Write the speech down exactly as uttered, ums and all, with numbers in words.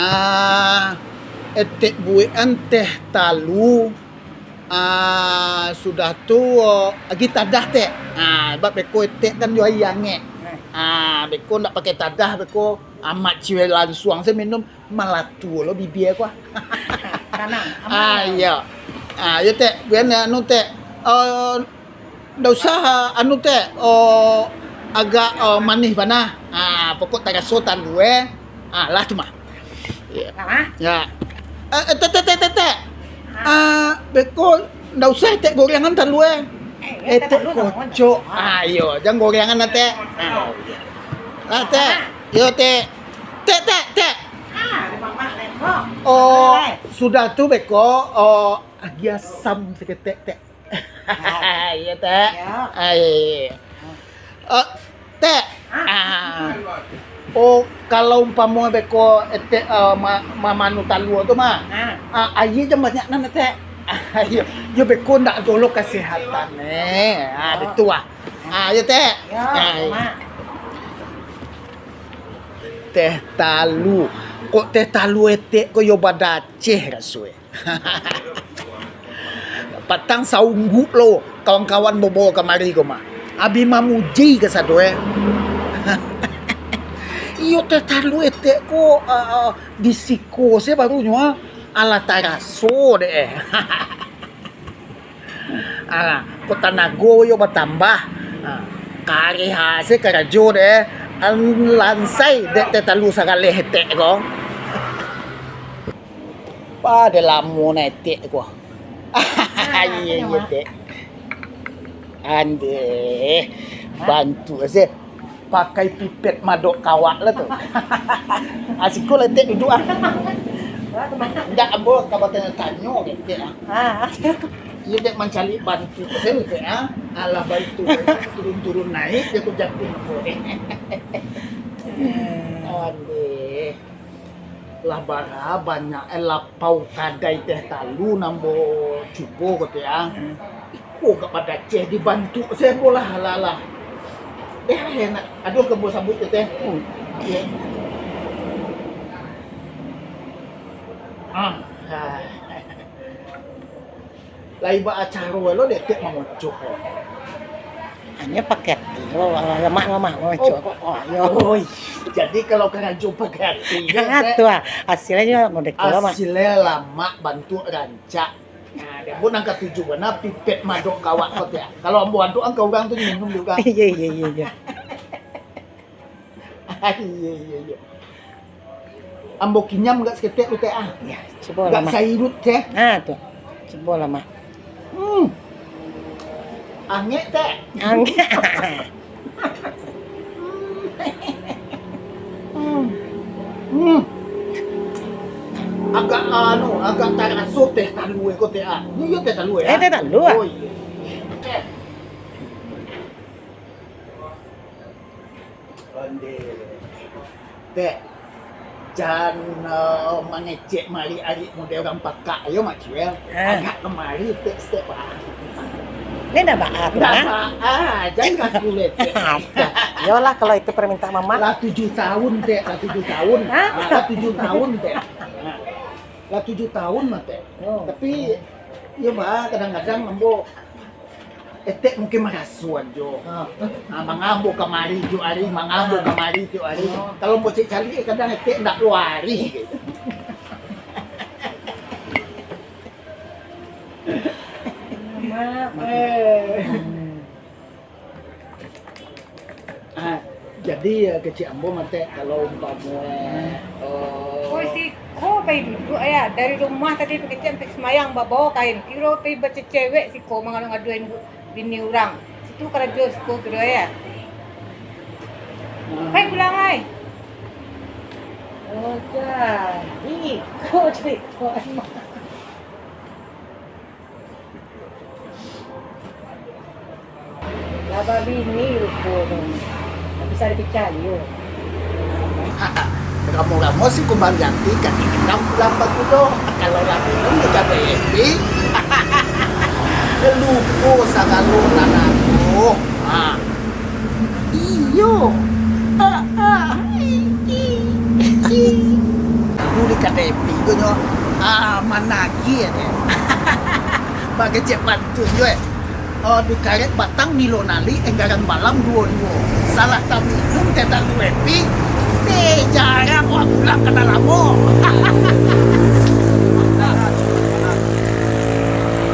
Ah, etek buekan teh talu. Ah, sudah tu, agi tadah, Tek. Ah, sabab beko etek kan jo aia angek. Ah, beko ndak pakai tadah, beko amak ciwe lansuang se minum, malatu lo bibia ko ah. Tanang, aman. Ah, iyo. Ah, iyo, Tek. Buekan anu, Tek. Eh, ndak usah, ah, anu, Tek. Oh, agak, oh, manih bana. Ah, pokok taraso talu, eh. Ah, lah tu mah. Iyo. Lah, ah? Yo. Eh, eh, Tek, Tek, Tek, Tek, Tek. Ah. Ah, beko ndak usah etek gorengan talu, eh. Eh, etek talu, kocok. Ah, iyo, jan gorengan lah, Tek. Ah. Ah, Tek. Yo, Tek. Tek, Tek, Tek. Ah, ada mamak, Tek. Oh, sudah tu beko, oh, agi asam saketek, Tek. Iyo, Tek. Yo. Ah, iyo, iyo. Eh, Tek. Ah. Oh, kalau umpamo beko etek, eh, ma-, mamanu talua tu mah. Ah. Ah, aia jan banyak nan, Tek. Ah, iyo, iyo beko ndak ado lo kasehatan, eh. Ah, betul ah. Ah, iyo, Tek. Yo, ah, iyo. Mak. Teh talu. Kok teh talu etek ko yo badaceh raso e. Patang saungguk lo kawan-kawan bobo kamari ko mah. Abi mamuji kasado, eh. Iyo, teh talu etek ko, ah, ah, di siko se barunyo, ah. Alah taraso dek, eh. Ah, ko tanago yo batambah. Ah, kareh se karajo dek, eh. An-, lansai dek teh talu sagaleh etek ko. Pado lamo na etek ko. Iyo, iyo, Tek. Andeh, bantuak se pakai pipet madok kawak lah tu. Ah, siko lah etek duduak ah. Indak, ambo ka batanyo-tanyo ka etek ah. Ah. Iyo, dek mancaliak bantuak se etek ah. Alah, baitu turun-turun naiak, jatuah-jatuah ko deh. Andeh. Lah bara banyak, eh, lapau kadai teh talu nan ambo cubo ko, Tek, ah. Hmm. Iko gak badaceh dibantuak se ambo lah, alah, alah. Eh, enak. Aduh, ka ambo sabuik tu, Tek. Hmm. Iyo. Ah, ah. Lai baa caro lo dek etek mangocok ko? Hanyo pakai ati lo, lamak-lamak mangocok ko. Oh, iyo. Oi, jadi kalau karajo pakai ati, yo, Tek? Ah, tu ah. Hasilnyo model tu, Mak. Hasilnyo lamak, bantuak rancak. Nah, dek ambo nan katuju bana pipet madok kawak ko, Tek. Kalau ambo adok an ka urang tu minum juo. Iyo, iyo, iyo, iyo. Iyo, iyo, iyo. Ambo kinyam gak saketek tu, Tek, ah. Yo, cubolah, Mak. Gak sairuik, Tek. Ah, tu. Cubolah, Mak. Hmm. Angek, Tek. Angek. Hmm. Hmm. Agak, anu, agak taraso teh talu ko, Tek, ah. Iyo, iyo, teh talu, eh? Eh, teh talu, ah. Oh, iyo. Tek. Ondeh. Tek, jan, eh, mangecek mari arik model urang pakak yo, Mak Ciwel. Ah. Agak kamari, Tek, step, ah. Ni ndak baa tu, ndak ah? Baa, jan kaku lecek. Yolah, kalau itu permintaan Mamak. Lah tujuh tahun, Tek, lah tujuh tahun. Hah? Ah, lah tujuh tahun, Tek. Ah. Lah tujuh tahun mah, Tek. Oh. Tapi, iyo, Mak, kadang-kadang ambo Etek mungkin maraso ajo. Ah. Ah, mangabo kamari tiok ari, mangabo kamari tiok ari. Ah. Kalau ambo cek caliak, kadang etek ndak kaluari gitu. Mak, eh. Ah, jadi, eh, kecek ambo mah, Tek, kalau umpamo, eh, eh, Oi, siko pai duduak, ya. Dari rumah tadi pakecek sampai sumayang, babawa kain. Kiro pai bacecewek siko, mangadu-ngaduan bini urang. Situ karajo siko kiro, ya. Hmm. Pai pulang, ai. Oh, jadi iko carito. Lah babini rupo tu. Tak bisa dipicayo. Ramo-ramo si kumbang jati, kaki gendang pulang bagudo. Kalau lah minum, dah jadi happy. Lupo sagalo nan ado. Ha. Iyo. Ah, ah. I, i, i. Dulu di Epi ko nyo, ah, managiah deh. Bagecek pantun jo, eh. Oh, di karet batang Milo Nali, enggaran balam duo-duo. Salah taminum teh talalu epi, deh, jarang wak pulang kana lamo.